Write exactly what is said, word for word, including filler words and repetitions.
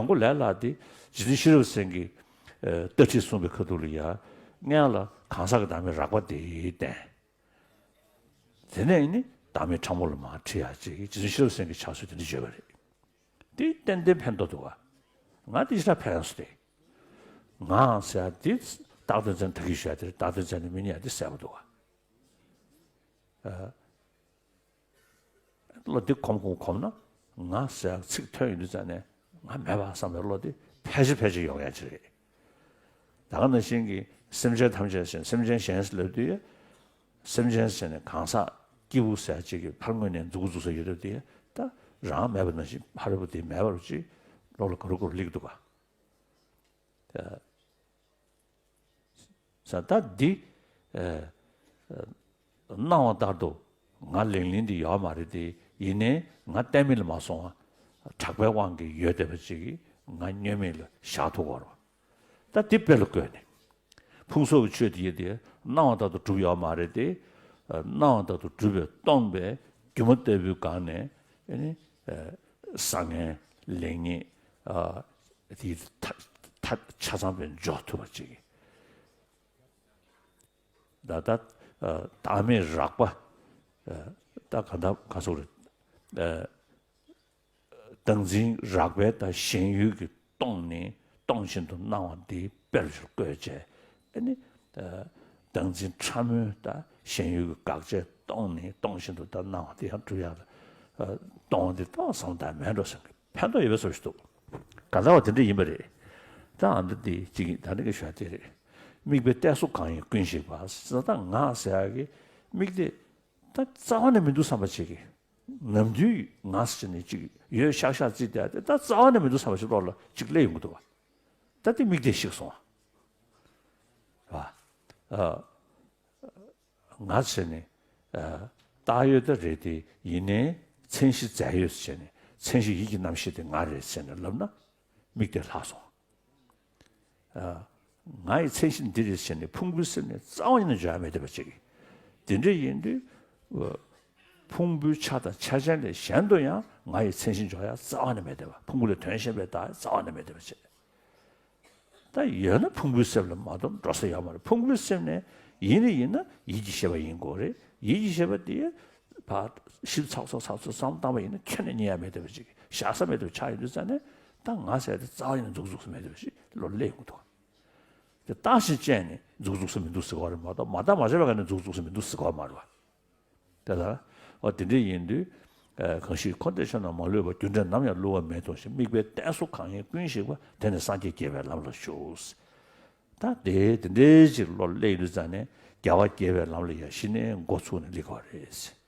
མགོ་ལས་སླ་དེ་རྗེ་བཙུན་ཤེས་རབ་སེང་གེ་ཨ་ལྟ་ཁྲིད་གསུངས་པའི་ཁ་ཐུག་ལ་ཡ། སྔོན་ལ་གང་ཟག་གི་བདག་མེད་རགས་པ་དེ་བསྟན། དེ་ནས་ནི་བདག་མེད་ཕྲ་མོ་ལ་མར་ཁྲིད་ཡག་ཅིག་རྗེ་བཙུན་ཤེས་རབ་སེང་གེ་ཕྱག་སྲོལ་དེ་འདྲ་བརྗོད་པ་རེད། དེ་ཏན་ཏན་ཕན་ཐོགས་འདུག་ག་ང་དེ་ཞེ་དྲག་ཕན་སོང་སྟེ། ངའང་ཟེར་ཡག་དེ་རྟགས་དོན་ཚན་ད་གིན་ཞུ་ཡག་དེ་རེད། རྟགས་དོན་ཚན་ནི་མི་གཉིས་ཡག་དེ་གསལ་པོ་འདུག་ག་ཨ། བློ་འདི་གོམས་གོམས་གོམས་ན། ང་ཟེར་ཡག་ཚིག་ཐོན་ཡོང་དུས་ཙང་ནས་ང་མེད་པ་བསམ་པའི་བློ་འདི་ཕལ་ཆེར་ཕལ་ཆེར་ཡོང་ཡག་ཅིག་རེད། ད་ག་ནང་བཞིན་གྱི་སེམས་ཅན་ཐམས་ཅད་ཟེར་ནས་སེམས་ཅན་གཞན་ཟེར་ལབ་དུས། སེམས་ཅན་ཟེར་ནས་གང་ཟག་སྐྱེས་བུ་ཟེར་ཡག་ཅིག་གི་ཕར་ངོས་ནས་འཛུགས་འཛུགས་ས་ཡོད་རེད་དེ། ད་རང་མེད་པ་ནང་བཞིན་ཕ་རོལ་པོ་དེ་མེད་པ་རུ་ཅིག་བློ་ལ་ག་རུ་ག་རུ་སླེབས་འདུག་ག་ཨ། ས་ད་འདི། ཨ། ཨ། སྣང་བ་ལྟར་དུ་ང་ལིང་ལིང་འདི་ཡོད་མ་རེད་དེ། ཡིན་ནའི་ང་གཏན་མེད་ལ་མ་སོང་བ། གྲགས་པའི་དབང་གིས་ཡོད་བསྡད་པ་ཅིག་གིས་ང་བསྙོན་མེད་ལ་བཞག་ཐུབ་ཀྱི་ཡོད་རེད་བ། ད་འདི་དཔེ་ལ་བཀོད་ནས། ཕུང་སོགས་ཀྱི་ཆོས་དེ་ཡིན་ཏེ་སྣང་བ་ལྟར་དུ་གྲུབ་ཡོད་མ་རེད་དེ། ཨ། སྣང་བ་ལྟར་དུ་གྲུབ་པས་སྟོང་པའི་སྒྱུ་མ་ལྟ་བུའི་སྒང་ནས་ཨ་ནི། ཨ། བཟང་ངན་ལེགས་ཉེས། ཨ། དེའི་མཐའ་མཐའ་ཆ་ཚང་པའི་འཇོག་ཐུབ་པ་ཅིག་ད་ལྟ། ཨ། བདག་མེད་རགས་པ། ཨ། ད་ག་ད་ག་སོགས་རེད། ཨ། བདག་འཛིན་རགས་པའི་ད་ཞེན་ཡུལ་གྱིས་སྟོང་ནས་སྟོང་བཞིན་དུ་སྣང་བ་འདི་དཔེར་བརྐོས་བྱས། ཨ་ནི། ཨ། བདག་འཛིན་ཕྲ་མོའི་ད་ཞེན་ཡུལ་གྱིས་དགག་བྱས་སྟོང་ནས་སྟོང་བཞིན་དུ་ད་སྣང་བ་འདི་ཡང་གྲུབ་ཡག་ལ། ཨ། སྟོང་བ་འདི་ཏོག་ཙམ་ད་མེད་འགྲོ་བསམ་གྱི་ཕན་ཐོགས་ཡོད་པའི་བཟོ་ཞིག་འདུག་ག་ལ་བ་དེ་འདྲ་ཡིན་པ་རེད། ད་ཨ་འདི་འདི་གཅིག་ཡིན། ད་ནི་གི་ཞུ་བ་དེ་རེད། དམིགས་པའི་གཏད་སོ་གང་ཡིན་ཀུན་ཤེས་པ། ས་ད་ང་ཟེར་ཡག་གི་དམིགས་དེ་ད་རྩ་བ་ནས་མི་འདུག་བསམ་པ་ཅིག་གི་ནམ་རྒྱུན་ང་ཟེར་ནས་ཅིག་ཡོད་ཤག་ཤག་བརྩིས་བསྡད་དེ། ད་རྩ་བ་ནས་མི་འདུག་བསམ་པ་ཞིག་བློ་ལ་ཅིག་སླེབས་ཡོང་གི་འདུག་བ། ད་དེ་དམིགས་གཏད་ཤིག་སོང་བ། ཨ། ང་ཟེར་ནས། ཨ། བཏགས་ཡོད་ད་རེད་དེ། ཡིན་ནའི་མཚན་གཞི་རྫས་ཡོད་ཟེར་ནས་མཚན་གཞི་ཡིད་ཀྱི་རྣམ་ཤེས་དེ་ང་རེད་ཟེར་ནས་ལབ་ན་དམིགས་གཏད་ལྷག་སོང་། ཨ། ང་ཡི་མཚན་གཞི་འདི་རེད་ཟེར་ནས་ཕུང་པོའི་སེམས་ནས་རྩ་བ་ཉིད་ནས་འཇོག་ཡ་མེད་བསྡད་པ་ཅིག་དེ་འདྲ་ཡིན་དུས། ཨ། ཕུང་པོའི་ཆ་དང་ཆ་ཅན་ལས་གཞན་དུ་ཡང་ང་ཡི་མཚན་གཞི་འཇོག་ཡ་རྩ་བ་ནས་མེད་བསྡད་པ། ཕུང་པོ་ལས་དོན་གཞན་པའི་བདག་རྩ་བ་ནས་མེད་བསྡད་པ་ཅིག་ད་ཡོད་ན་ཕུང་པོའི་སེམས་ལ་མ་གཏོགས་འགྲོ་ས་ཡོད་མ་རེད། ཕུང་པོའི་སེམས་ནས་ཡིན་ནི་ཡིན་ན་ཡིད་ཀྱི་ཤེས་པ་ཡིན་དགོས་རེད། ཡིད་ཀྱི་ཤེས་པ་དེ་ཕར་ཞིབ་ཚགས་ཚུད་ཚགས་ཚུད་བསམ་བློ་བཏང་པ་ཡིན་ན་ཁྱོན་ནས་རྙེད་ཡ་མེད་བསྡད་པ་ཅིག་བཞག་ས་མེད་བསྡད་པ་ཆགས་ཡོང་དུས་ཙང་ནས། ད་ང་ཟེར་ཡ་དེ་རྩ་བ་ཉིད་ནས་འཛུགས་འཛུགས་ས་མེད་བསྡད་པ་ཞིག་བློ་སླེབས་ཡོང་གི་འདུག་དེ་བརྟགས་ཤིང་དཔྱད་ནས་འཛུགས་འཛུགས་ས་མི་འདུག་ཟེར་གྱི་ཡོད་རེད་མ་གཏོགས། མ་བརྟགས་མ་དཔྱད་པའི་སྒང་ནས་འཛུགས་འཛུགས་ས་མི་འདུག་ཟེར་གྱི་ཡོད་མ་རེད་བ། དེ་ལྟར། འོ་དེ་འདྲ་ཡིན་དུས། ཨ། གང་ཞིག་འཁོར་འདས་ཆ་རྣམས་མ་ལུས་པ། རྒྱུ་འབྲས་ནམ་ཡང་བསླུ་བ་མེད་དོ་ཞེས། དམིགས་པའི་གཏད་སོ་གང་ཡིན་ཀུན་ཤེས་པ། དེ་ནི་སངས་རྒྱས་དགྱེས་པའི་ལམ་ལ་ཞུགས། ད་དེ་དེ་འདྲའི་ཅིག་བློ་སླེབས་དུས་ཙང་ནས་རྒྱལ་བ་དགྱེས་པའི་ལམ་ལ་ཡ་གཞི་ནས་འགོ་ཚུགས་ནས་སླེབས་དགོས་རེད།